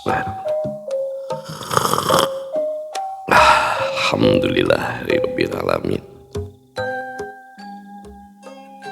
Bismillahirrahmanirrahim. Alhamdulillahirabbil alamin.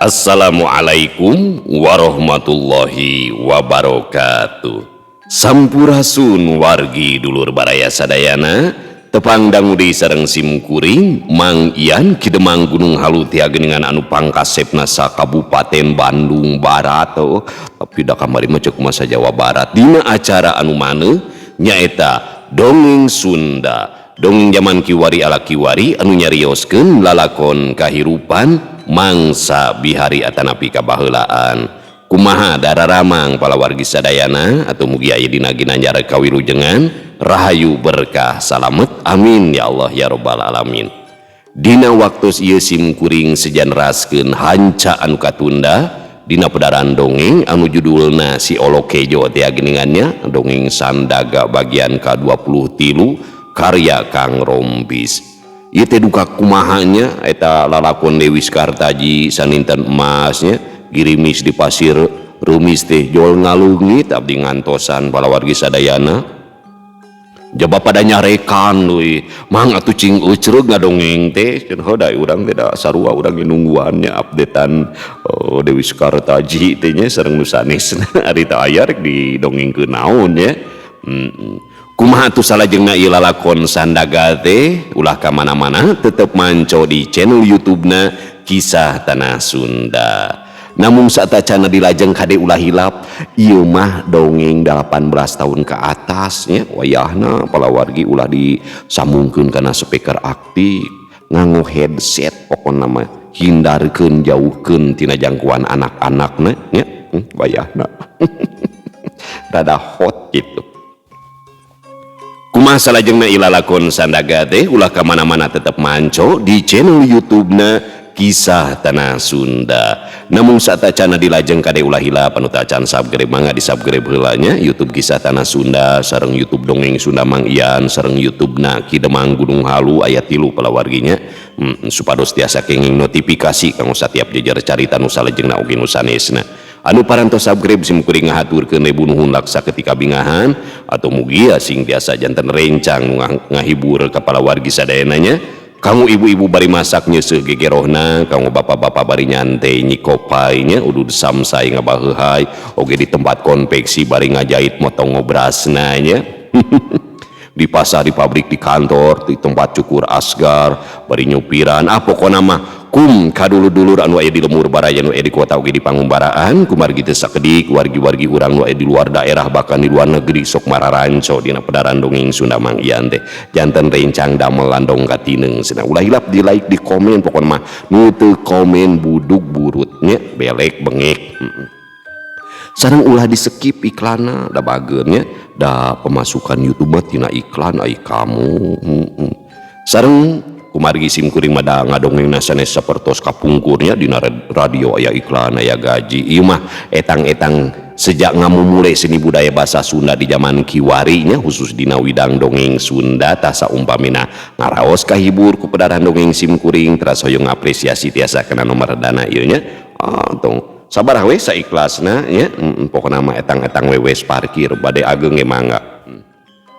Assalamualaikum warahmatullahi wabarakatuh. Sampurasun wargi dulur baraya sadayana, tepang dangu deui sareng sim kuring Mang Ian Ki Demang Gunung Halu tia geuningan anu pangkasepna sa Kabupaten Bandung Barat. Oh, tapi da kamari mah ceuk masa Jawa Barat dina acara anu maneuh nyaeta Dongeng Sunda. Dongeng zaman kiwari ala kiwari anu nyarioskeun lalakon kahirupan mangsa bihari atanapi kabaheulaan. Kumaha dararamang palawargi sadayana atau mugi aya dina ginanjar kawilujengan rahayu berkah salamet amin ya Allah ya robbal alamin. Dina waktu ieu sim kuring sejan raskeun hanca anu katunda dina pedaran dongeng anu judulna Si Olokejo teh geuningannya dongeng Sandaga bagian ka-23 karya Kang Rompis. Ieu teh duka kumahanya eta lalakon Dewi Sekartaji saninten emasnya girimis di pasir rumis teh jol ngalungit abdi ngantosan palawargi sadayana. Jaba pada nyarekan deui mang atuh cing eucreug ngadongeng teh cenah heuh urang teh da sarua urang ge nungguannya updatean oh, Dewi Sekartaji teh nya sareng nu sanesna ari teh aya rek didongengkeun naon nya. Kumaha atuh salajengna ieu lalakon Sandaga teh ulah ka mana-mana tetep manco di channel YouTube-na Kisah Tanah Sunda. Namun saatacana dilajeng kade ulah hilap ieu mah dongeng 18 tahun ke atasnya wayahna palawargi ulah disambungkeun kana speaker aktif nganggo headset pokona mah hindarkeun jauhkeun tina jangkauan anak-anakna nya wayahna rada hot gitu. Kumaha salajengna ieu lalakon Sandaga teh ulah ka mana-mana tetep manco di channel YouTube-na Kisah Tanah Sunda. Namun saatacana dilajeng kade ulah hilap anu tacan subscribe mangga di subscribe heula nya YouTube Kisah Tanah Sunda sareng YouTube Dongeng Sunda Mang Ian sareng YouTube-na Ki Demang Gunung Halu aya 3 palawarginya. Supados tiasa kenging notifikasi kanggo satiap jejer carita nu salajengna oge nu sanesna. Anu parantos subscribe sim kuring ngahaturkeun ribu nuhun laksa ketika bingahan atau mugia sing tiasa janten rencang nu ngahibur ka palawargi sadayana nya. Kamu ibu-ibu bari masak nyeuseuh gegerohna, kamu bapak-bapak bari nyantai nyikopay nya udud samsai ngabaheuhai, oge di tempat konveksi bari ngajait motong ngobrasna nya. Di pasar, di pabrik, di kantor, di tempat cukur asgar, bari nyupiran, ah pokona mah kum kadulur-dulur anu aya di lemur baraya nu aya di kota oge di pangumbaraan, kumargi teu sakedik wargi-wargi urang nu aya di luar daerah bahkan di luar negeri sok mararanco dina pedaran dongeng Sunda Mang Ian teh janten rencang damel landong katineng cenah. Ulah hilap di like, di komen, pokona mah nu teu komen budug burut nya belek bengek. Sareng ulah di skip iklanna da bageun nya da pemasukan YouTube mah tina iklan ai kamu. Sareng kumargi sim kuring mah da ngadongengna sanes sapertos kapungkurnya dina radio aya iklan aya gaji. Ieu mah etang-etang sejak ngamumule seni budaya bahasa Sunda di zaman kiwari nya khusus dina widang dongeng Sunda tah saumpamina ngaraos kahibur ku pedaran dongeng sim kuring teras hoyong ngapresiasi tiasa kana nomor dana ieu nya. Ah, tong sabar we saikhlasna nya. Pokona mah etang-etang wewes parkir bade ageng ge mangga.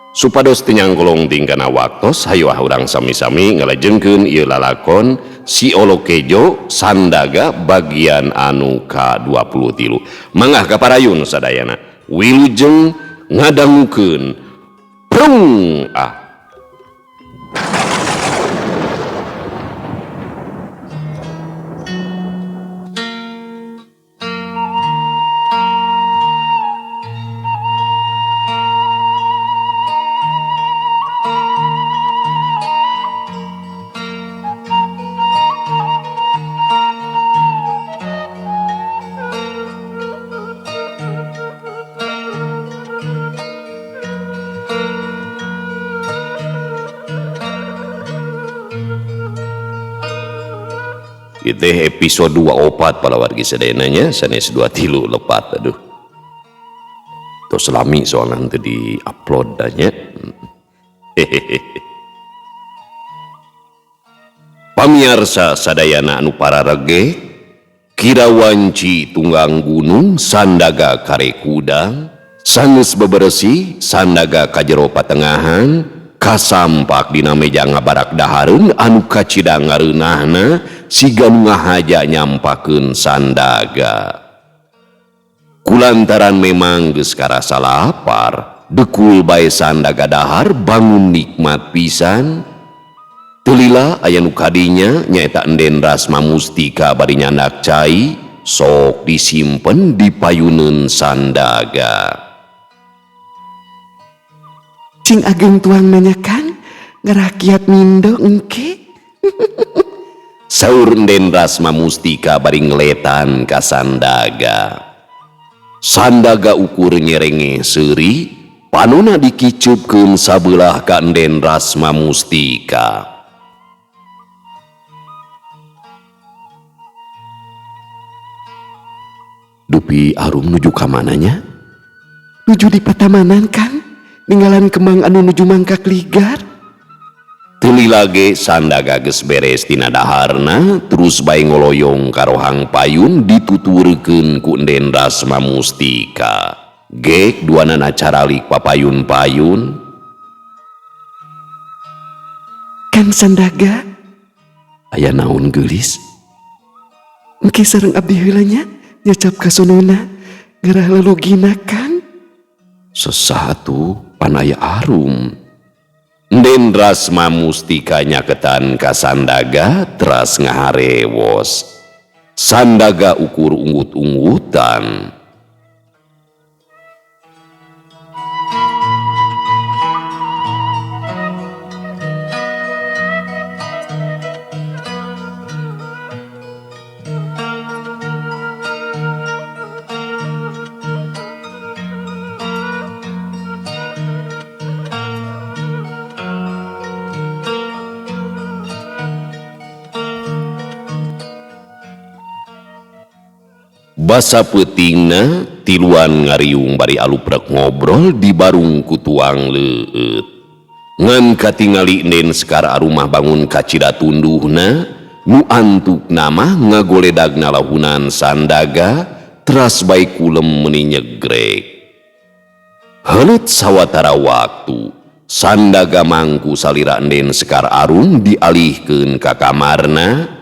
Supados teu nyangkolong tingkana waktos hayu ah urang sami-sami ngalajengkeun ieu lalakon Si Olokejo Sandaga bagian anu ka-23. Mangga kaparayun sadayana wilujeng ngadangukeun prung ah. Itu episode 24 palawargi sadayana sanes 23 lepat aduh. Tos lami soalna henteu di-upload nya. Hehehe. Pamiarsa sadayana anu pararege kira wanci tunggang gunung Sandaga kare kudang Sanggeus beberesih Sandaga ka jero patengahan kasampak dina meja ngabarak dahareun anu kacida ngareunahna siga nu ngahaja nyampakeun Sandaga. Kulantaran memang geus karasa lapar, dekul bae Sandaga dahar bangun nikmat pisan. Teu lila aya nu kadinya nyaeta Enden Rasma Mustika bari nyandak cai sok disimpen di payuneun Sandaga. Cing ageng tuang nanya Kang, ngerakyat mindo engke. Saur Enden Rasma Mustika bari ngeletan ka Sandaga. Sandaga ukur nyerenge seuri, panona dikiceupkeun sabelah ka Enden Rasma Mustika. Dupi arum nuju ka mananya? Nuju di patamanan Kang, ninggalan kembang anu nuju mangkak ligar. Teu lila ge Sandaga geus beres tina daharna, terus bae ngoloyong ka rohang payun dituturkeun ku Enden Rasma Mustika. Gek duanana caralik papayun-payun. Kang Sandaga, aya naon geulis? Engke sareng abdi heula nya nyacap kasonona ngerah lelugina Kang. Sesah atuh pan aya arum. Enden Rasma Mustika nyaketan ka Sandaga teras ngaharewos. Sandaga ukur unggut-unggutan. Basa peutingna tiluan ngariung bari aluprek ngobrol di barung ku tuang leueut. Ngan katingali Enden Sekar Arumah bangun kacida tunduhna, nu antukna mah ngagoledagna lahunan Sandaga teras bae kulem meuni nyegrek. Heuleut sawatara waktu, Sandaga mangku salira Enden Sekar Arum dialihkeun ka kamarna.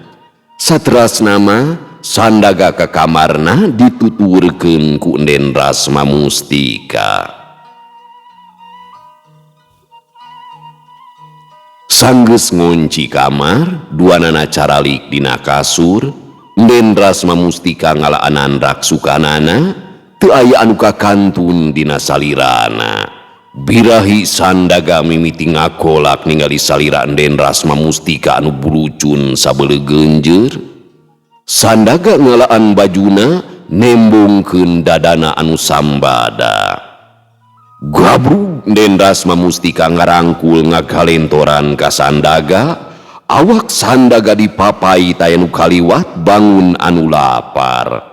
Saterasna mah Sandaga ka kamarna dituturkeun ku Enden Rasma Mustika. Sanggeus ngonci kamar, duanana caralik dina kasur, Enden Rasma Mustika ngalaanan raksukanana, teu aya anu kakantun dina salirana. Birahi Sandaga mimiti ngakolak ningali salira Enden Rasma Mustika anu bulucun sabeulegeunjeur. Sandaga ngalaan bajuna nembongkeun dadana anu sambada. Gabrug Enden Rasma Mustika ngarangkul ngagalentoran ka Sandaga, awak Sandaga dipapai taya nu kaliwat bangun anu lapar.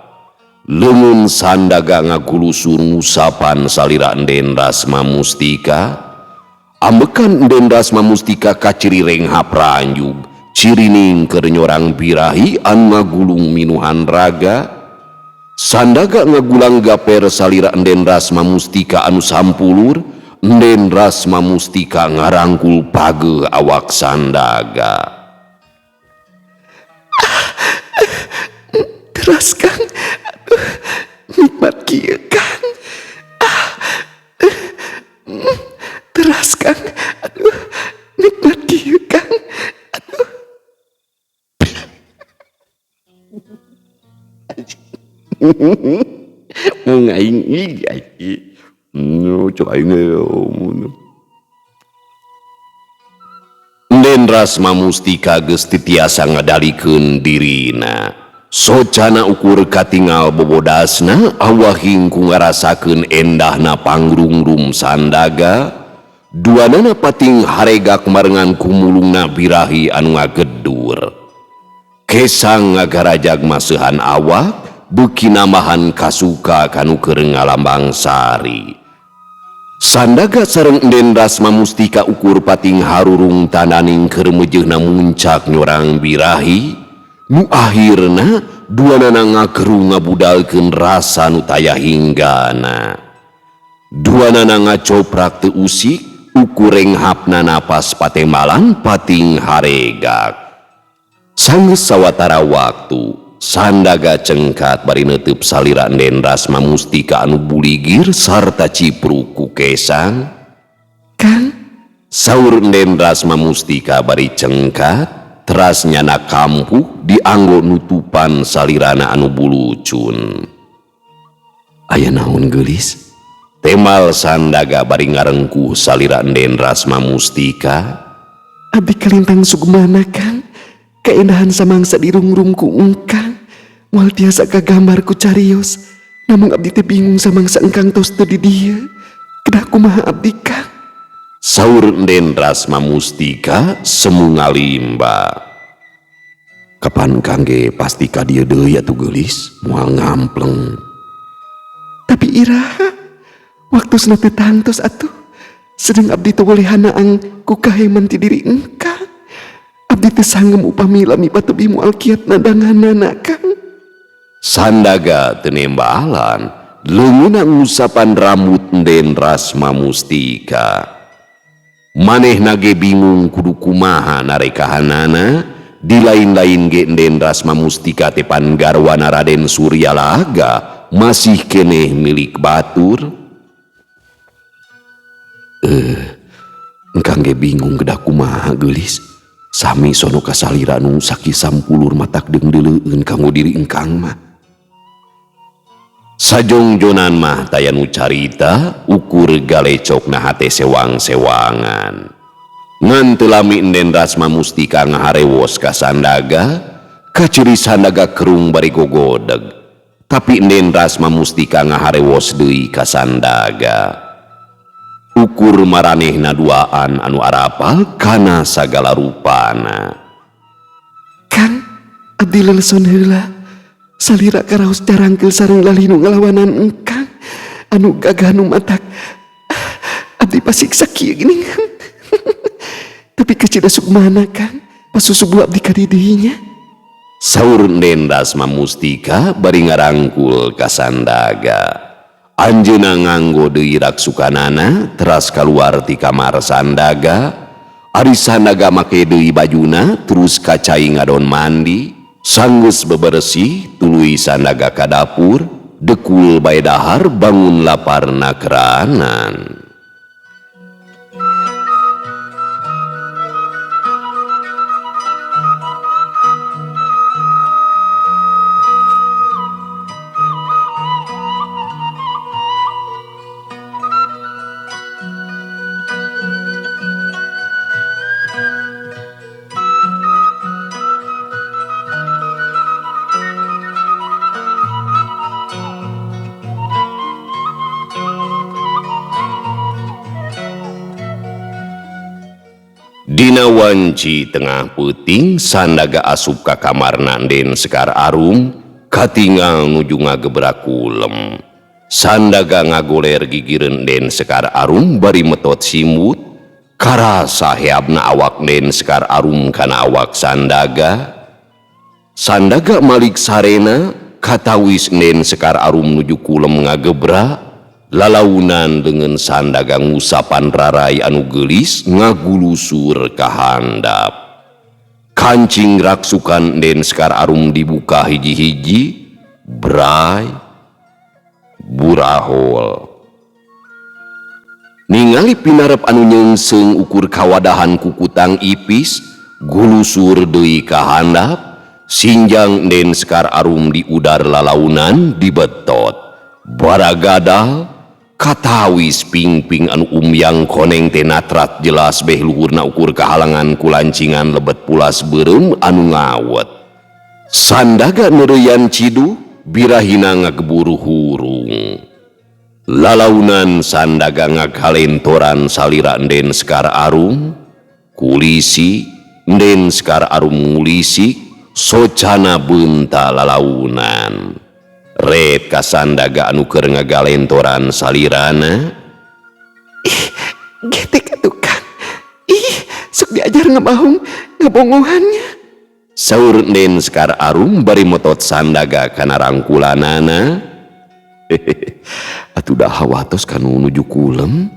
Leungeun Sandaga ngagulusur ngusapan salira Enden Rasma Mustika. Ambekan Enden Rasma Mustika kaciri renghap ranjug, cirining keur nyorang birahi anu ngagulung minuhan raga. Sandaga ngagulang gaper salira Enden Rasma Mustika anu sampulur, Enden Rasma Mustika ngarangkul pageuh awak Sandaga. Teras Kang, aduh, nikmat kieu Kang. Teras Kang, aduh, nikmat kieu Kang. Aduh. Mun aing ih, nu cok aing Enden Rasma Mustika geus teu tiasa ngadalikeun dirina. Socana ukur katingal bobodasna awahing ku ngarasakeun endahna pangrungrum Sandaga. Duanana pating haregak marengan kumulungna birahi anu ngagedur. Kesang ngagarajag maseuhan awak beuki nambahan kasuka kanu keur ngalambang sari. Sandaga sareng Enden Rasma Mustika ukur pating harurung tananing keur meujeuhna muncak nyorang birahi. Nu akhirna duanana ngageru ngabudalkeun rasa nu taya hinggana. Duanana ngacoprak teu usik ukur renghapna napas patembalan pating haregak. Sanggeus sawatara waktu Sandaga cengkat bari neuteub salira Enden Rasma Mustika anu buligir sarta cipruk ku kesang. Kang, Saur Enden Rasma Mustika bari cengkat teras nyana kampuh dianggo nutupan salirana anu bulucun. Aya naon geulis? Temal Sandaga bari ngarengkuh salira Enden Rasma Mustika. Abdi kalintang sugmana Kang. Kaendahan samangsa dirungrung ku engkang. Moal tiasa kagambar ku carios. Namung abdi teh bingung samangsa engkang tos teu di dieu. Kedah kumaha abdi Kang? Saur Enden Rasma Mustika semu ngalimba. Kapan kangge pasti ka dieu deui atuh geulis, moal ngampleng. Tapi iraha waktosna teu tangtos atuh. Sedeng abdi teu boleh hanaang ku kaheman ti diri engkang. Abdi teu sanggem upami lami patebih moal kiat nadanganana Kang. Sandaga teu nembalan, leungeunna ngusapan rambut Enden Rasma Mustika. Manehna ge bingung kudu kumaha narekahanana, di lain-lain ge Enden Rasma Mustika teh pan garwana Raden Suryalaga masih keneh milik batur. Engkang ge bingung kedah kumaha geulis. Sami sono kasalira nu sakisampulur matak deungdeuleun kanggo diri engkang mah. Sajongjonan mah taya nu carita ukur galecokna hate sewang-sewangan. Ngan teu lami Enden Rasma Mustika ngaharewos ka Sandaga, kaciri Sandaga kerung bari gogodeg. Tapi Enden Rasma Mustika ngaharewos deui ka Sandaga. Ukur maranehna duaan anu arapal kana sagala rupana. Kang, abdi leleson heula. Salira karaos carangkeul sareng lalinu ngalawanan engkang anu gagah nu matak. Abdi pasiksa kieu geuning. Tapi kecida sukmana Kang, pasusubuh abdi ka didinya. Saur Enden Rasma Mustika bari ngarangkul ka Sandaga. Anjeunna nganggo deui raksukanana teras kaluar ti kamar Sandaga. Ari Sandaga make deui bajuna terus ka cai ngadon mandi. Sanggeus bebersih tuluy Sandaga ka dapur, dekul bae dahar bangun laparna keranan. Dina wanci tengah peuting Sandaga asup ka kamarna Enden Sekar Arum, katingal nuju ngagebrak kulem. Sandaga ngagoler gigireun Enden Sekar Arum bari metot simut, karasa heabna awak Enden Sekar Arum kana awak Sandaga. Sandaga malik sarena, katawis Enden Sekar Arum nuju kulem ngagebrak. Lalaunan dengan Sandaga ngusapan rarai anu geulis ngagulusur ka handap. Kancing raksukan Enden Sekar Arum dibuka hiji-hiji, bray, burahol. Ningali pinarep anu nyeungseung ukur kawadahan kukutang ipis, gulusur deui ka handap, sinjang Enden Sekar Arum diudar lalaunan dibetot. Baragadal katawis pingping anu umyang koneng teh natrat jelas beh luhurna ukur kahalangan kulancingan lebet pulas beureum anu ngawet. Sandaga neureuyan ciduh birahina ngageburu hurung. Lalaunan Sandaga ngagalentoran salira Enden Sekar Arum, kulisi Enden Sekar Arum ngulisik socana beunta lalaunan. Red ka Sandaga anu keur ngagalentoran salirana. Ih, getek atuh Kang. Ih, sok diajar ngabahung ngabongohannya. Saur Enden Sekar Arum bari motot Sandaga kana rangkulanana. Atuh da hawatos kanu nuju kulem.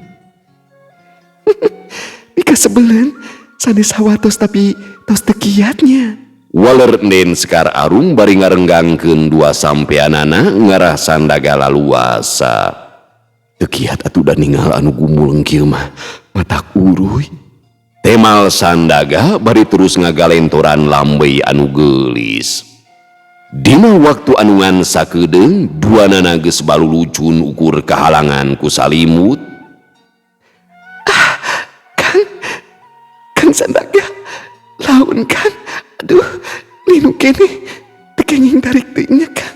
Mikasebeleun sanes hawatos tapi tos teu kiatnya. Waler Nden Sekar Arum bari ngarenggangkeun dua sampeanana ngarah Sandaga laluasa. Teu kiat atuh da ningal anu gumuleng kieu mah matak uruy. Temal Sandaga bari terus ngagalentoran lambey anu geulis. Dina waktu anu ngan sakedeung duanana geus balulucun ukur kahalangan ku salimut. Ah, Kang, Kang Sandaga, laun Kang. Aduh, linu keneh teu kenging tarik teu nya Kang.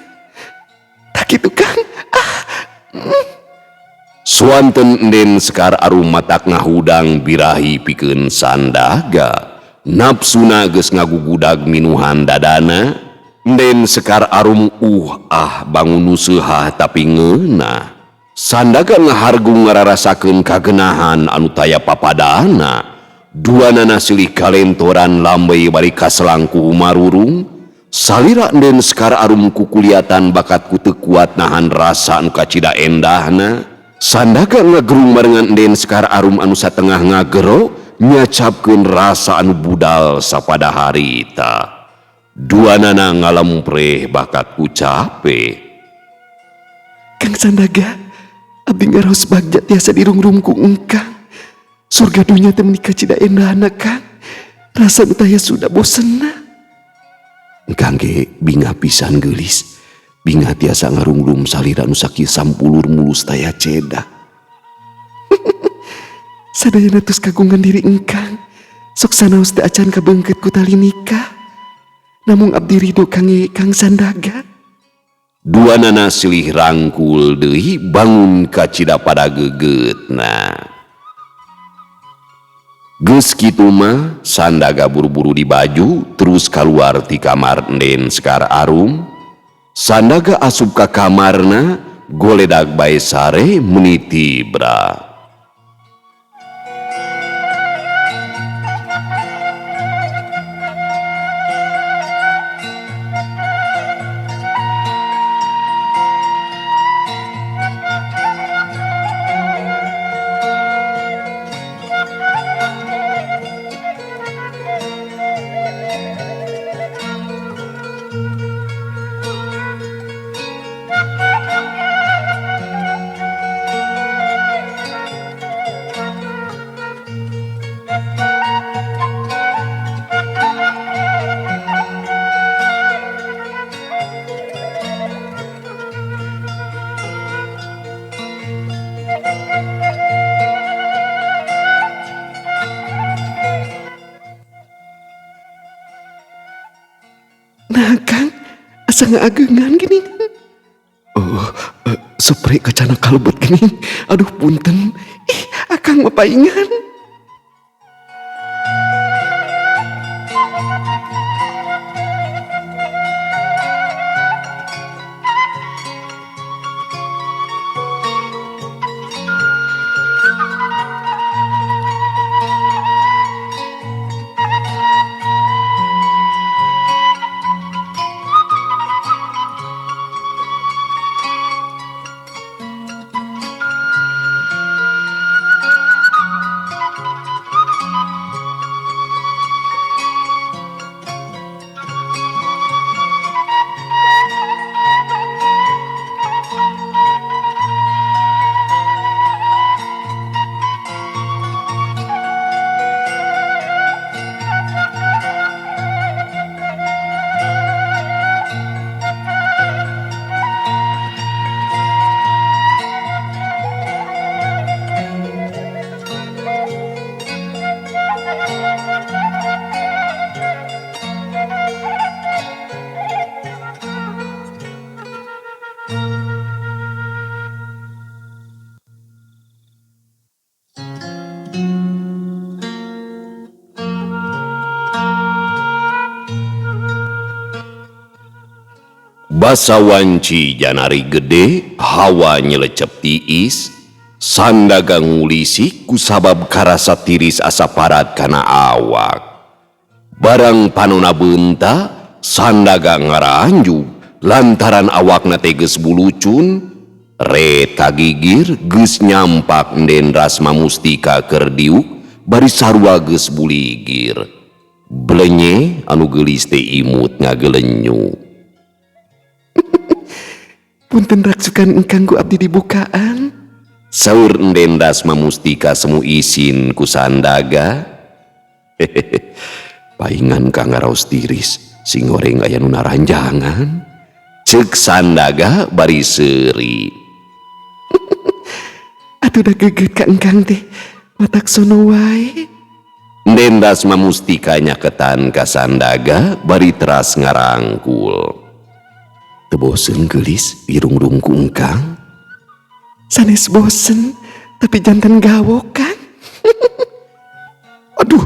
Tak kitu Kang. Ah. Suanten Enden Sekar Arum matak ngahudang birahi pikeun Sandaga. Nafsuna geus ngagugudag minuhan dadana. Enden Sekar Arum bangun nu seuhah tapi ngeunah. Sandaga ngahargung ngararasakeun kagenahan anu taya papadana. Duanana silih kalentoran lambey bari kaselangku marurung. Salira Enden Sekar Arum kukuliatan bakat ku teu kuat nahan rasa anu kacida endahna. Sandaga ngagerung barengan Enden Sekar Arum anu satengah ngagero nyacapkeun rasa anu budal sapada harita. Duanana ngalempreh bakat ku cape. Kang Sandaga, abdi ngaraos bagja tiasa dirungrung ku engkang. Surga dunya teh meuni kacida endahna Kang. Rasa nu taya sudah bosenna. Engkang ge bingah pisan geulis. Bingah tiasa ngarunglum salira nu sakieu sampulur mulus taya cedak. Sadayana tos kagungan diri engkang. Sok sanaos teu acan kabeungkeut ku tali nikah. Namung abdi ridho kangge Kang Sandaga. Duanana silih rangkul deui bangun kacida pada gegeutna. Geus kitu mah Sandaga buru-buru dibaju terus kaluar ti kamar Enden Sekar Arum. Sandaga asup ka kamarna goledag bae sare meuni tibra. Nah Kang, asa ngaageungan gini. Oh, supre kacana kalebet gini. Aduh punten. Ih, akang mah paingan. Basa wanci janari gede, hawa nyelecep tiis, Sandaga ngulisik kusabab karasa tiris asa parat kana awak. Barang panona beunta, Sandaga ngaranjug lantaran awakna teh geus bulucun, Ret kagigir geus nyampak Nden Rasma Mustika keur diuk bari sarua geus buligir. Blenye anu geulis teh imut ngagelenyu. Punten raksukan engkang ku abdi dibukaan. Saur Nden Rasma Mustika semu isin ku Sandaga. Paingan kang ngaraos tiris sing goreng aya nu naranjangan. Ceuk Sandaga bari seuri. Atuh da geget ka engkang teh matak sono wae. Nden Rasma Mustika nyaketan ka Sandaga bari teras ngarangkul. Teu bosen geulis dirungrung ku engkang? Sanes bosen tapi jantan gawok kan. Aduh,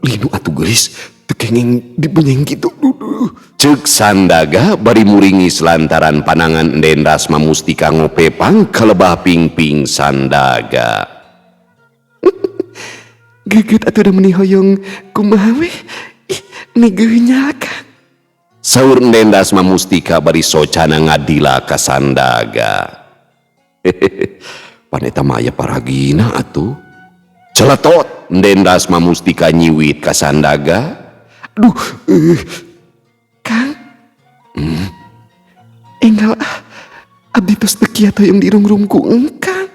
linu atuh geulis teu kenging dibenyeng kitu. Duh. Ceuk Sandaga bari muringis lantaran panangan Nden Rasma Mustika ngopepang kalebah pingping Sandaga. Geget atuh da meuni hoyong kumaha weh. Ih, meni geunyal kan. Saur Nden Rasma Mustika bari socana ngadila ka Sandaga. Pan eta mah aya paragina atuh. Celetot Nden Rasma Mustika nyiwit ka Sandaga. Aduh, Kang. Enggal ah, abdi tos teu kiat hoyong dirungrung ku engkang.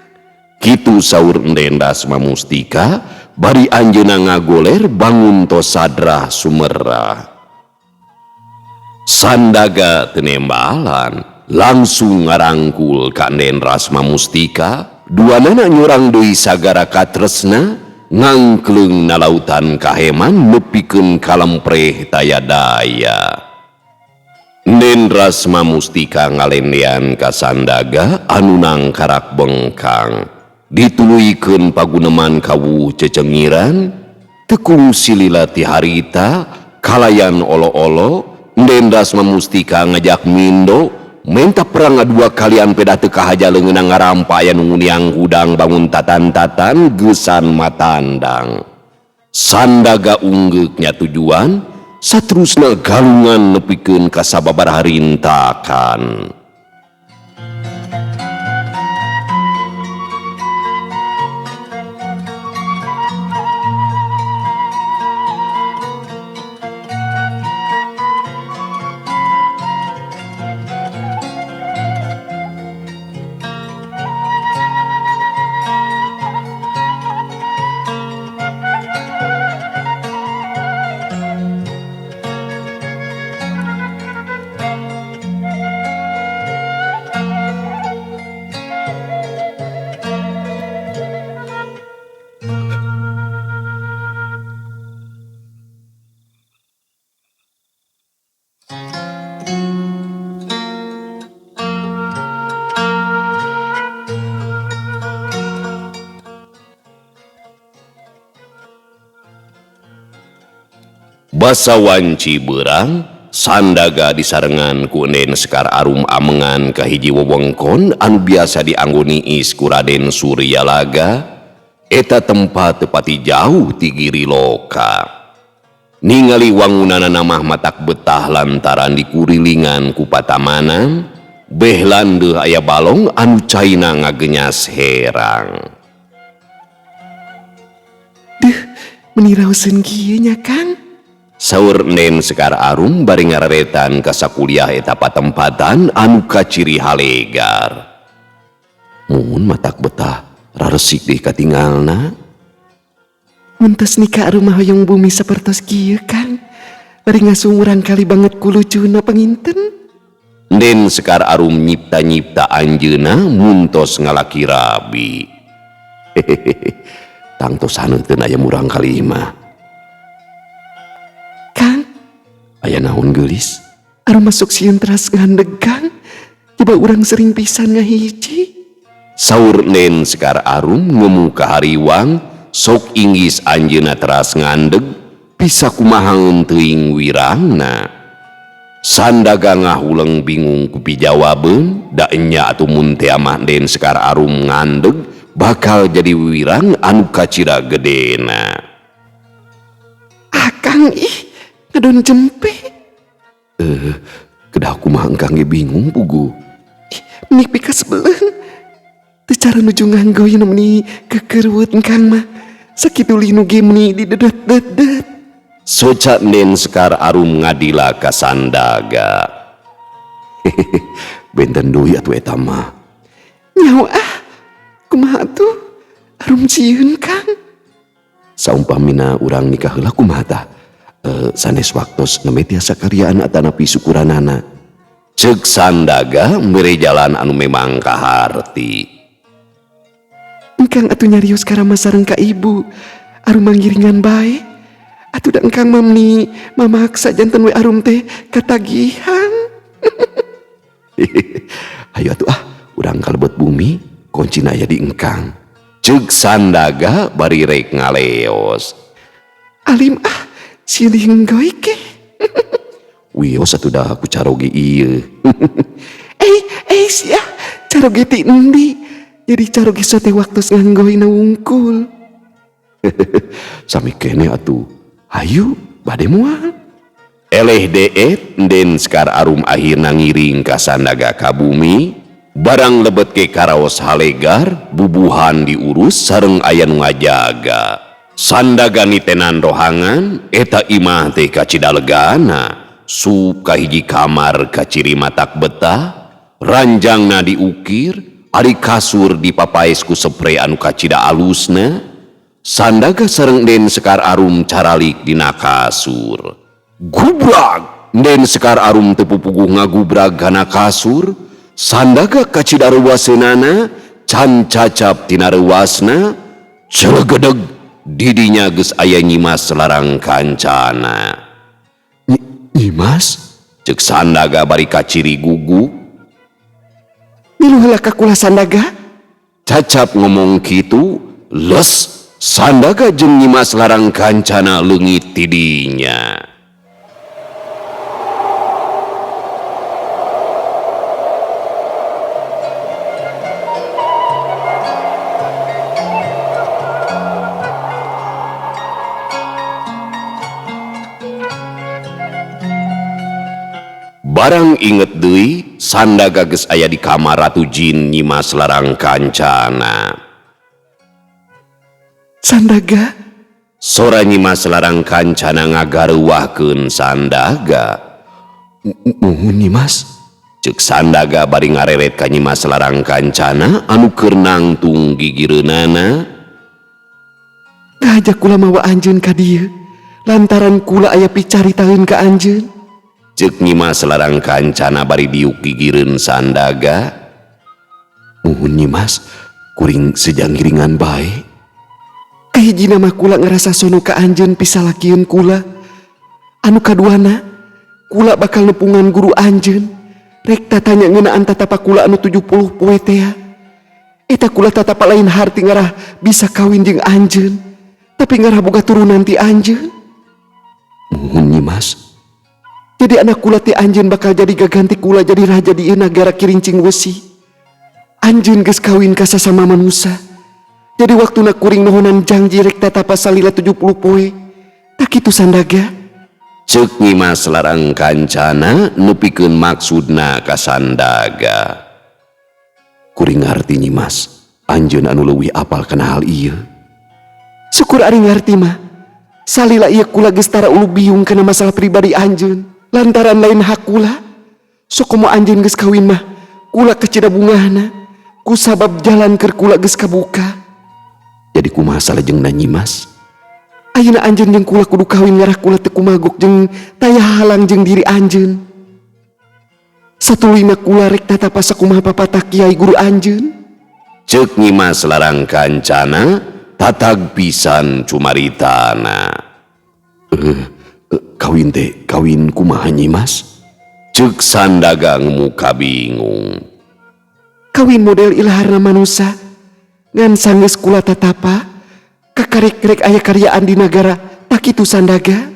Kitu saur Nden Rasma Mustika bari anjeunna ngagoler bangun tos sadrah sumerah. Sandaga teu nembalan langsung ngarangkul ka Nden Rasma Mustika, duanana nyorang deui sagara katresna ngangkleung na lautan kaheman nepikeun kalempreh taya daya. Nden Rasma Mustika ngalendean ka Sandaga anu nangkarak bengkang. Dituluykeun paguneman kawuh cecengiran, tekung silila ti harita kalayan olo-olo. Nden Rasma Mustika ngajak mindo menta perang dua kalian pedah teu kahaja leungeunna ngarampa aya nu nguniang hudang bangun tatan-tatan geusan matandang. Sandaga unggeuk nya tujuan saterusna galungan nepikeun ka sababaraha rintakan. Basa wanci beurang, Sandaga disarengan ku Nden Sekar Arum amengan ka hiji wewengkon anu biasa dianggo niis ku Raden Suryalaga. Eta tempat teu pati jauh ti Giri Loka. Ningali wangunana mah matak betah lantaran dikurilingan ku patamanan, beh landeuh aya balong anu caina ngagenyas herang. Duh, meni raoseun kieu nya Kang. Saur Nden Sekar Arum bari ngararetan ka sakuliah eta patempatan anu kaciri halegar. Mun matak betah raresik deh katingalna. Mun tos nikah rumah hoyong bumi sapertos kieu Kang. Bari ngasumuran kali banget ku lucuna panginten. Nden Sekar Arum nyipta-nyipta anjeunna muntos ngalaki rabi. Hehehe. Tangtos haneuteuun aya murang kali mah. Kang, aya naon geulis? Arum masuk sieun teras ngandeg Kang. Coba urang sering pisan ngahiji. Saur Nden Sekar Arum ngemu ka hariwang, sok inggis anjeunna teras ngandeg, bisa kumaha teuing wirangna. Sandaga ngahuleng bingung ku pijawabeun, da enya atuh mun teh mah Nden Sekar Arum ngandeg bakal jadi wirang anu kacira gedena. Akang ih, ngadon jempe. Kedah kumaha engkang ge bingung pugu. Ih, menik pikasebeleun. Secara nuju nganggoy nu meuni kekereuweut engkang mah. Sakitu linu ge meuni didedet-dedet. Soca Den Sekar Arum ngadila ka Sandaga. Benten deui atuh eta mah. Nyaho ah, kumaha atuh? Arum sieun Kang. Saumpamina urang nikah heula kumaha tah? Sanes waktos nembe tiasa karyaan atanapi syukuranana. Ceuk Sandaga mere jalan anu memang kaharti. Engkang atuh nyarios ka rama sareng ka ibu. Arum manggiringan bae. Atuh da engkang mah meuni mamaksa janten we arum teh katagihan. Hayu atuh ah, urang kalebet bumi, kuncina aya di engkang. Ceuk Sandaga bari rek ngaleos. Alim ah, silih enggoy ke. Wios atuh dah ku caroge ieu. Eh, sia, caroge ti endi? Jadi caroge sote waktu nganggoyna wungkul. Sami keneh atuh. Hayu, bade moal. Eleh deet Den Sekar Arum akhirna ngiring ka Sandaga ka bumi. Barang lebet ke karaos halegar, bubuhan diurus sareng aya nu ngajaga. Sandaga nitenan rohangan, eta imah teh kacida legana. Sup ka hiji kamar kaciri matak betah, ranjangna diukir, ari kasur dipapaes ku sepre anu kacida alusna. Sandaga sareng Den Sekar Arum caralik dina kasur. Gubrag! Den Sekar Arum teu pupuguh ngagubrag kana kasur. Sandaga kacida reuwaseunana, can cacap tina reuwasna, celegedeg didinya geus aya Nyimas Larang Kancana. Nyimas? Ceuk Sandaga bari kaciri gugup. Milu heula ka kula Sandaga? Cacap ngomong kitu, les Sandaga jeung Nyimas Larang Kancana leungit tidinya. Barang inget deui, Sandaga geus aya di kamar Ratu Jin Nyimas Larang Kancana. Sandaga? Sora Nyimas Larang Kancana ngagareuwahkeun Sandaga. Muhun Nyimas? Ceuk Sandaga bari ngareret ka Nyimas Larang Kancana anu keur nangtung gigireunana. Ngajak kula mawa anjeun ka dieu, lantaran kula aya picaritaeun ka anjeun. Ceuk Nyimas Larang Kancana bari diuk gigireun Sandaga. Muhun Nyimas, kuring sejanggiringan bae. Kahijina mah kula ngerasa sono ka anjeun pisalakieun kula. Anu kaduana, kula bakal nepungan guru anjeun. Rek tatanya ngeunaan tatapa kula anu 70 poe tea. Eta kula tatapa lain harti ngarah bisa kawin jeung anjeun, tapi ngarah boga turunan ti anjeun. Muhun Nyimas. Jadi anak kula ti anjeun bakal jadi gaganti kula jadi raja di ieu nagara Kirincing Wesi. Anjeun geus kawin ka sasama manusa. Jadi waktuna kuring nohonan janji rek tatapa salila 70 poe. Tak kitu Sandaga? Ceuk Nyimas Larang Kancana nepikeun maksudna ka Sandaga. Kuring ngarti Nyimas, anjeun anu leuwih apal kana hal ieu. Syukur ari ngarti mah. Salila ieu kula geus tara ulu biung kana masalah pribadi anjeun. Lantaran lain hak kula. Sok komo anjeun geus kawin mah, kula kacida bungahna. Ku sabab jalan keur kula geus kabuka. Jadi kumaha salajengna Nyimas? Ayeuna anjeun jeung kula kudu kawin ngarah kula teu kumagok jeung taya halang jeung diri anjeun. Satuluyna kula rek tatapa sakumaha papatah kiai guru anjeun. Ceuk Nyimas Larang Kancana tatag pisan cumaritana. Kawin teh kawin kumaha Nyimas? Ceuk Sandaga ngemuka bingung. Kawin model ilaharna manusa. Ngan sanggeus kula tatapa kakarek-rek aya karyaan di nagara tak kitu Sandaga.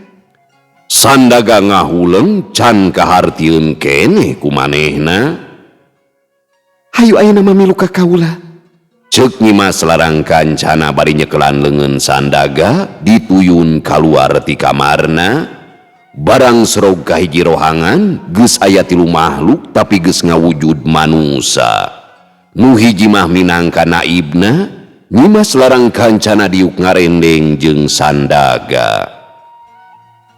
Sandaga ngahuleng can kahartieun keneh ku manehna. Hayu ayeuna mah milu ka kaula. Ceuk Nyimas Larang Kancana bari nyekelan leungeun Sandaga dituyun kaluar ti kamarna. Barang serog ka hiji rohangan geus aya tilu makhluk tapi geus ngawujud manusa. Nu hiji mah minangka naibna, Nyimas Larang Kancana diuk ngarendeng jeung Sandaga.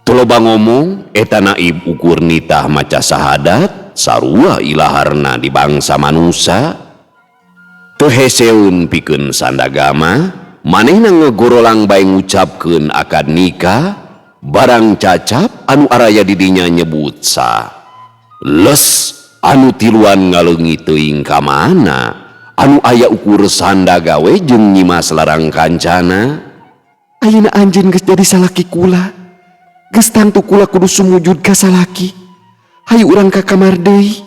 Teu loba ngomong eta naib ukur nitah maca sahadat sarua ilaharna di bangsa manusa. Teu heseun pikeun Sandaga mah, manehna ngegorolang bae ngucapkeun akad nikah, barang cacap anu araya di dinya nyebut sah. Les anu tiluan ngaleungit teuing ka mana, anu aya ukur Sandaga we jeung Nyimas Larang Kancana. Ayeuna anjeun geus jadi salaki kula. Geus tangtu kula kudu sumujud ka salaki. Hayu urang ka kamar deui.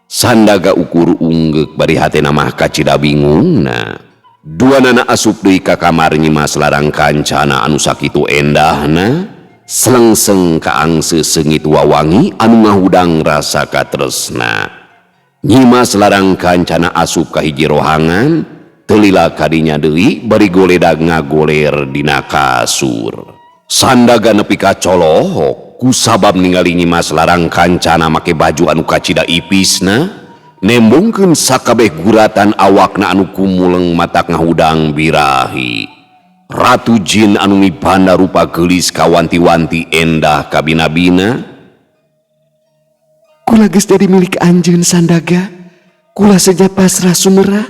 Sandaga ukur unggeuk bari hatena mah kacida bingungna. Duanana asup deui ka kamar Nyimas Larang Kancana anu sakitu endahna, selengseng kaangse seungit wawangi anu ngahudang rasa katresna. Nyimas Larang Kancana asup ka hiji rohangan, teu lila kadinya deui bari goledag ngagoler dina kasur. Sandaga nepi ka colohok kusabab ningali Nyimas Larang Kancana make baju anu kacida ipisna, nembongkeun sakabeh guratan awakna anu kumuleng matak ngahudang birahi. Ratu jin anu mipanda rupa geulis kawanti-wanti endah kabina-bina. Kula geus jadi milik anjeun Sandaga. Kula seja pasrah sumerah.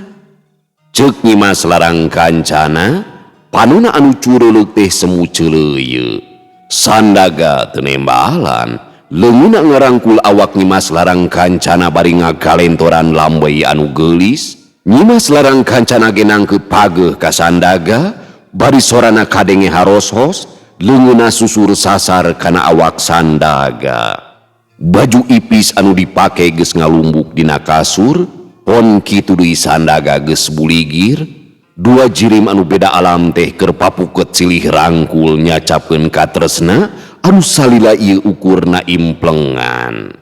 Ceuk Nyimas Larang Kancana, panona anu cureuleuh teh semu ceuleuyeu. Sandaga teu nembalan, leungeunna ngarangkul awak Nyimas Larang Kancana bari ngagalentoran lambey anu geulis. Nyimas Larang Kancana ge nangkeup pageuh ka Sandaga, bari sorana kadenge haroshos, leungeunna susur sasar kana awak Sandaga. Baju ipis anu dipake geus ngalumbuk dina kasur, pon kitu deui Sandaga geus buligir. Dua jirim anu beda alam teh keur papuket silih rangkul nyacapkeun katresna anu salila ieu ukurna implengan.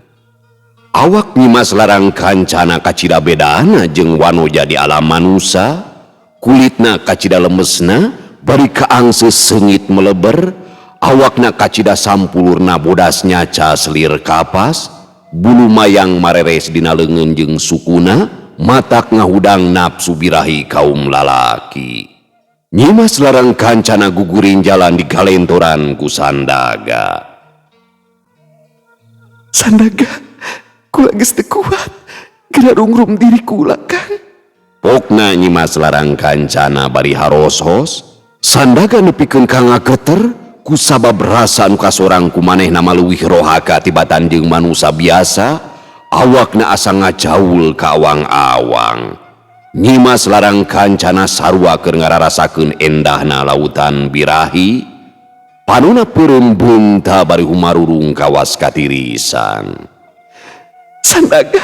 Awak Nyimas Larang Kancana kacida bedana jeung wanoja di alam manusa, kulitna kacida lemesna bari kaangse seungit meleber, awakna kacida sampulurna bodas nyaca selir kapas, bulu mayang mareres dina leungeun jeung sukuna, matak ngahudang nafsu birahi kaum lalaki. Nyimas Larang Kancana gugurin jalan di galentoran ku Sandaga. Sandaga, kula geus teu kuat. Geura rungrum diri kula, Kang. Pokna Nyimas Larang Kancana bari haroshos, Sandaga nepikeun ka ngageter kusabab rasa anu kasorang ku manehna maluwih rohaka tibatan jeung manusa biasa, awakna asa ngajaul ka awang-awang. Nyimas Larang Kancana sarua keur ngararasakeun endahna lautan birahi, panona peureum beunta bari humarurung kawas katirisan. Sandaga,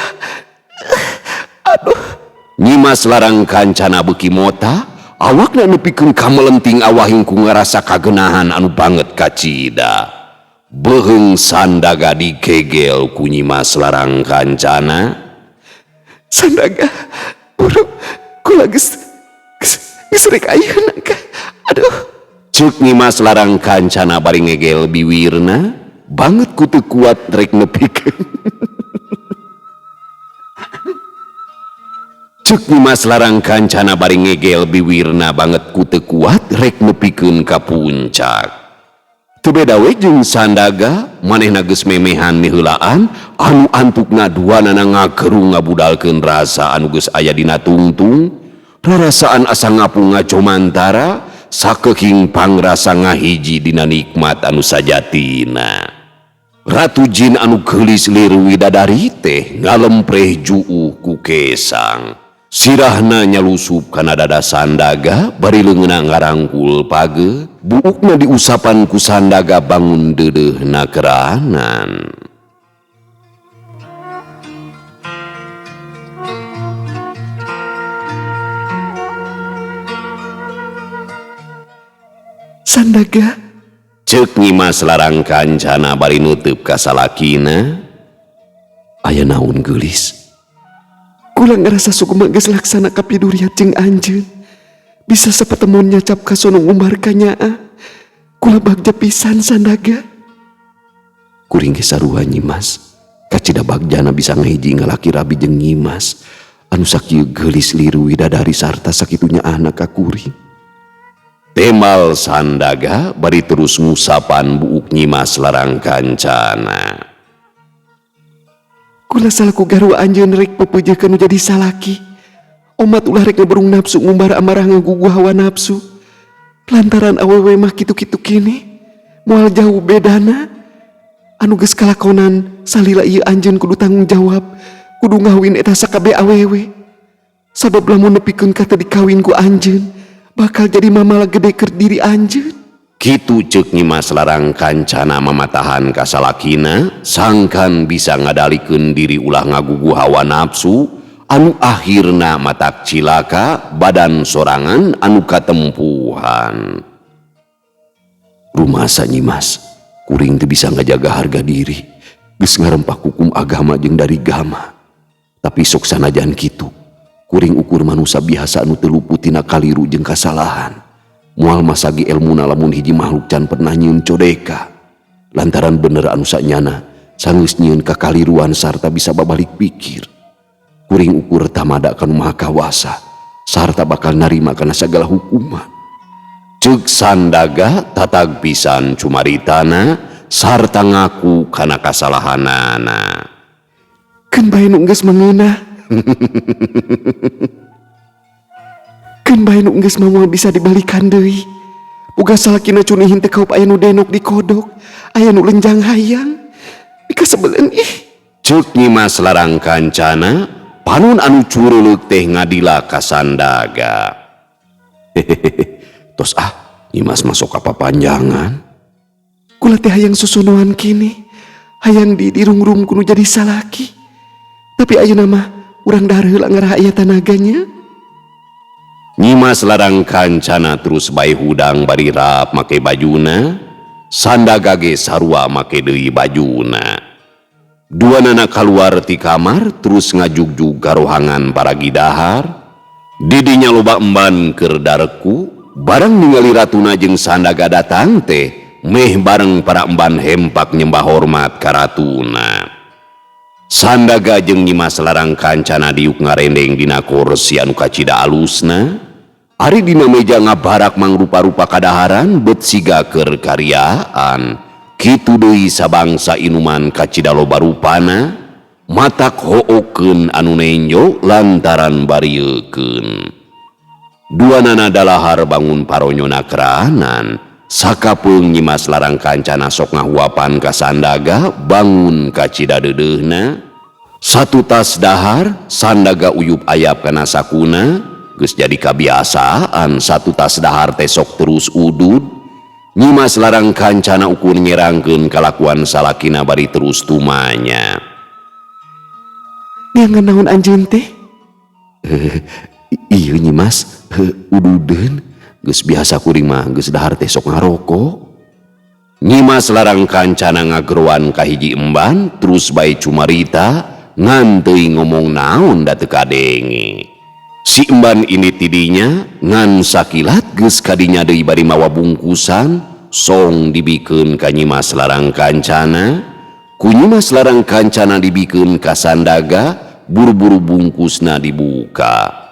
aduh. Nyimas Larang Kancana beuki mota, awakna nepikeun ka melenting awahing ku ngarasa kagenahan anu banget kacida. Beuheung Sandaga digegel ku Nyimas Larang Kancana. Sandaga, buru, kula geus rek ayeuna ka. Aduh. Ceuk Nyimas Larang Kancana bari ngegel biwirna, banget ku teu kuat rek nepikeun. Ceuk Nyimas Larang Kancana bari ngegel biwirna banget ku teu kuat rek nepikeun ka puncak. Teu beda we jeung Sandaga, manehna geus memehan miheulaan anu antukna duanana ngagerung ngabudalkeun rasa anu geus aya dina tungtung, rarasaan asa ngapung ngajomantara, sakeking pangrasa ngahiji dina nikmat anu sajatina. Ratu jin anu geulis lir widadari teh ngalempreh juuh ku kesang. Sirahna nyalusup kana dada Sandaga bari leungeunna ngarangkul page, buukna diusapan ku Sandaga bangun deudeuhna keranan. Sandaga, Ceuk Nyimas Larang Kancana bari nutup ka salakina. Aya naon geulis? Kula ngerasa sukma geus laksana kapiduriat jeung anjeun. Bisa sapatemon nyacap ka sono ngumbar ka nyaa. Kula bagja pisan Sandaga. Kuring ge sarua Nyimas. Kacida bagjana bisa ngahiji ngalaki rabi jeung Nyimas. Anu sakieu geulis liru widadari sarta sakitunya anak ka kuring. Temal Sandaga bari terus ngusapan buuk Nyimas Larang Kancana. Kula salaku garwa anjeun rek pepeujeuhkeun nu jadi salaki. Omat ulah rek ngeberung nafsu ngumbar amarah ngagugu hawa nafsu. Lantaran awewe mah kitu-kitu kini moal jauh bedana. Anu geus kalakonan salila ieu anjeun kudu tanggung jawab, kudu ngawin eta sakabeh awewe. Sabab lamun nepikeun ka teu dikawin ku anjeun, bakal jadi mamala gede keur diri anjeun. Kitu ceuk Nyimas Larang Kancana mamatahan ka salakina sangkan bisa ngadalikeun diri ulah ngagugu hawa nafsu anu akhirna matak cilaka badan sorangan anu katempuhan. Rumasa Nyimas, kuring teu bisa ngajaga harga diri, geus ngarempak hukum agama jeung dari gama. Tapi sok sanajan kitu, kuring ukur manusia biasa anu teu luput tina kaliru jeung kasalahan. Moal masagi elmuna lamun hiji makhluk can pernah nyieun codeka. Lantaran bener anu sanyana sanggeus nyieun kakaliruan sarta bisa babalik pikir. Kuring ukur tamada kanu maha kawasa sarta bakal narima kana sagala hukuman. Ceuk Sandaga tatag pisan cumaritana sarta ngaku kana kasalahanana. Keun bae nu geus mengeunah. Keun bae nu geus mah moal bisa dibalikan deui. Boga salakina cunihin teh kaup aya nu denok dikodok, aya nu lenjang hayang. Pikasebeleun ih. Ceuk Nyimas Larang Kancana, panon anu cureuleuh teh ngadila ka Sandaga. Hehehe, tos ah, Nyimas masuk ka papanjangan. Kula teh hayang susunuan kini, hayang di dirungrum kudu jadi salaki. Tapi ayeuna mah urang dahar heula ngarah aya tanaganya. Nyimas Larang Kancana terus bae hudang bari rap make bajuna, Sandaga ge sarua make deui bajuna. Duanana kaluar ti kamar terus ngajugjug ka rohangan paragi dahar. Didinya loba emban keur dareku, bareng ningali ratuna jeung Sandaga datang teh meh bareng para emban hempak nyembah hormat ka ratuna. Sandaga jeung Nyimas Larang Kancana diuk ngarendeng dina kursi anu kacida alusna. Ari dina meja ngabarak mangrupa-rupa kadaharan bet siga keur karyaan. Kitu deui sabangsa inuman kacida loba rupana, matak hookeun anu nenjo lantaran bariekeun. Duanana dalahar bangun paronyona keranan, sakapeung Nyimas Larang Kancana sok ngahuapan ka Sandaga bangun kacida deudeuhna. Satu tas dahar, Sandaga uyup ayap kana sakuna, geus jadi kabiasaan satu tas dahar teh sok terus udud. Nyimas Larang Kancana ukur nyerangkeun kalakuan salakina bari terus tumanya. Neangan naon anjeun teh? Ieu Nyimas, ududeun, geus biasa kuring mah geus dahar teh sok ngarokok. Nyimas Larang Kancana ngageroan ka hiji emban terus bae cumarita ngan teuing ngomong naon da teu kadenge. Si emban ini tidinya ngan sakilat geus kadinya deui bari mawa bungkusan song dibikeun ka Nyimas Larang Kancana. Ku Nyimas Larang Kancana dibikeun ka Sandaga, buru-buru bungkusna dibuka.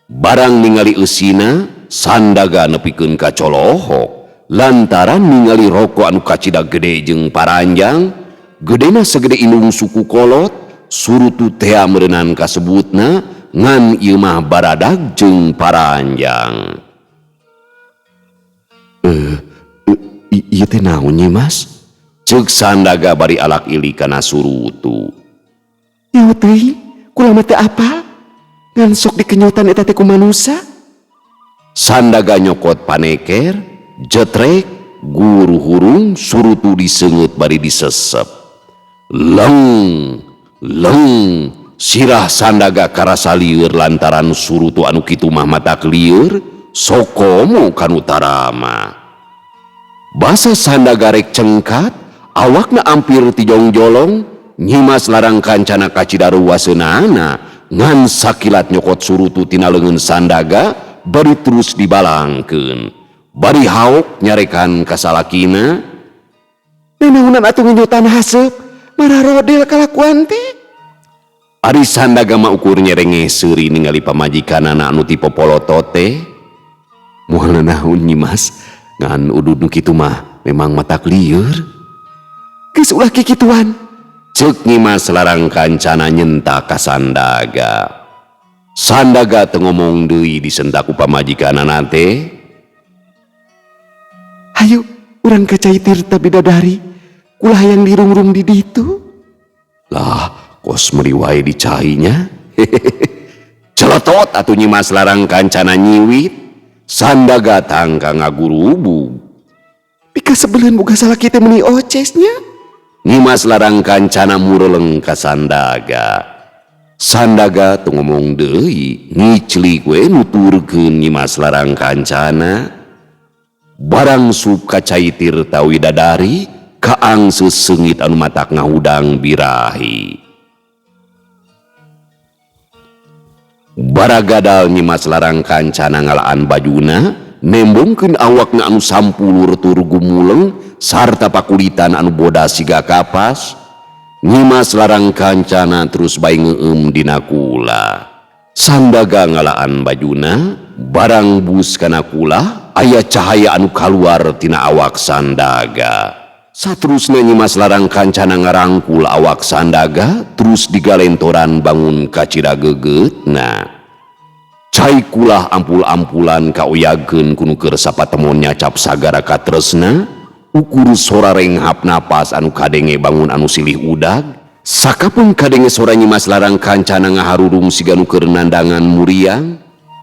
Barang ningali eusina, Sandaga nepikeun ka colohok lantaran ningali rokok anu kacida gede jeung paranjang, gedena segede indung suku kolot, surutu tea meureunan kasebutna ngan ieu mah baradag jeung paranjang. Ieu teh naon Nyimas? Ceuk Sandaga bari alak ili kana surutu. Nyaho teuing, kula mah teu apal. Ngan sok dikenyotan eta teh ku manusa. Sandaga nyokot paneker, jetrek, guru hurung surutu diseungeut bari disesep. Leng, leng, sirah Sandaga karasa lieur lantaran surutu anu kitu mah matak lieur, sokomo kanu tarama. Basa Sandaga rek cengkat, awakna ampir tijongjolong, Nyimas Larang Kancana kacida ruwaseunana, ngan sakilat nyokot surutu tina leungeun Sandaga, bari terus dibalangkeun. Bari haok nyarekan ka salakina. Nanaonan atuh ngenyotan haseup, mararodel kalakuan teh. Ari Sandaga mah ukur nyerenge seuri ningali pamajikanana anu ti popolotot teh. Moal nanaon Nyimas, ngan udud nu kitu mah memang matak lieur. Geus ulah kikituan. Ceuk Nyimas Larang Kancana nyentak ka Sandaga. Sandaga teu ngomong deui disentak ku pamajikanana teh. Hayu urang ka cai tirta bidadari, kulah hayang dirungrung di ditu. Lah, kos meuri wae di cainya. Celetot atuh Nyimas Larang Kancana nyiwit. Sandaga tangka ngagurubug. Pikasebeleun boga salaki teh meuni ocesnya. Nyimas Larang Kancana mureleng ka Sandaga. Sandaga teu ngomong deui, ngiclik we nuturkeun Nyimas Larang Kancana. Barang sup ka cai tirta widadari, kaangseus seungit anu matak ngahudang birahi. Baragadal Nyimas Larang Kancana ngalaan bajuna, nembongkeun awakna anu sampulur tur gumuleng sarta pakulitan anu bodas siga kapas. Nyimas Larang Kancana terus bae ngeueum dina kula. Sandaga ngalaan bajuna, barang bus kana kula, aya cahaya anu kaluar tina awak Sandaga. Saterusna Nyimas Larang Kancana ngarangkul awak Sandaga, terus digalentoran bangun kacida gegeutna. Cai kulah ampul-ampulan kaoyageun ku nu keur sapatemon nyacap sagara katresna, ukur sora renghap napas anu kadenge bangun anu silih udag. Sakapun kadenge sora Nyimas Larang Kancana ngaharurung siga nu keur nandangan muriang.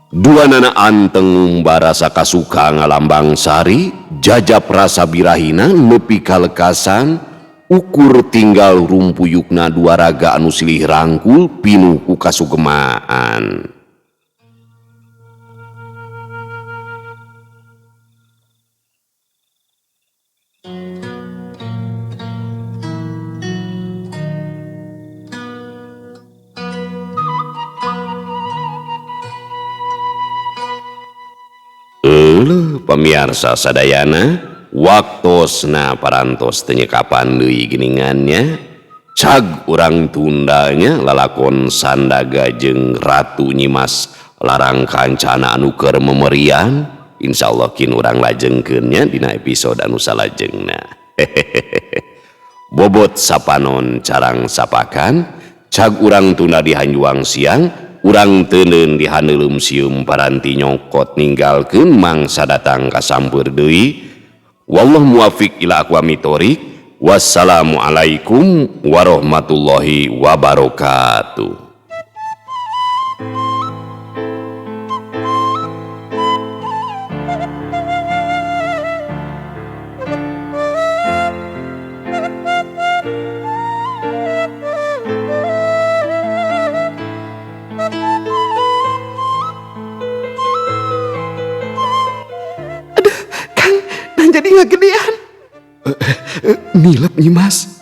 Duanana anteng ngumbar rasa kasuka ngalambang sari, jajap rasa birahina nepi kalekasan, ukur tinggal rumpuyukna dua raga anu silih rangkul pinuh ku kasugemaan. Euleuh pamiarsa sadayana, waktosna parantos teu nyekapan deui geuningannya. Cag urang tundanya lalakon Sandaga jeung Ratu Nyimas Larang Kancana anu keur memerian. Insyaallah kin urang lajengkeun nya dina episode anu salajengna. Bobot sapanon carang sapakan, cag urang tunda di hanjuang siang, urang teuneun di haneuleum sium paranti nyokot ninggalkeun mangsa datang kasampeur deui. Wallahu muwafiq ila aqwamit thoriq. Wassalamualaikum warahmatullahi wabarakatuh. Jadi ngagedean. Nilep Nyimas.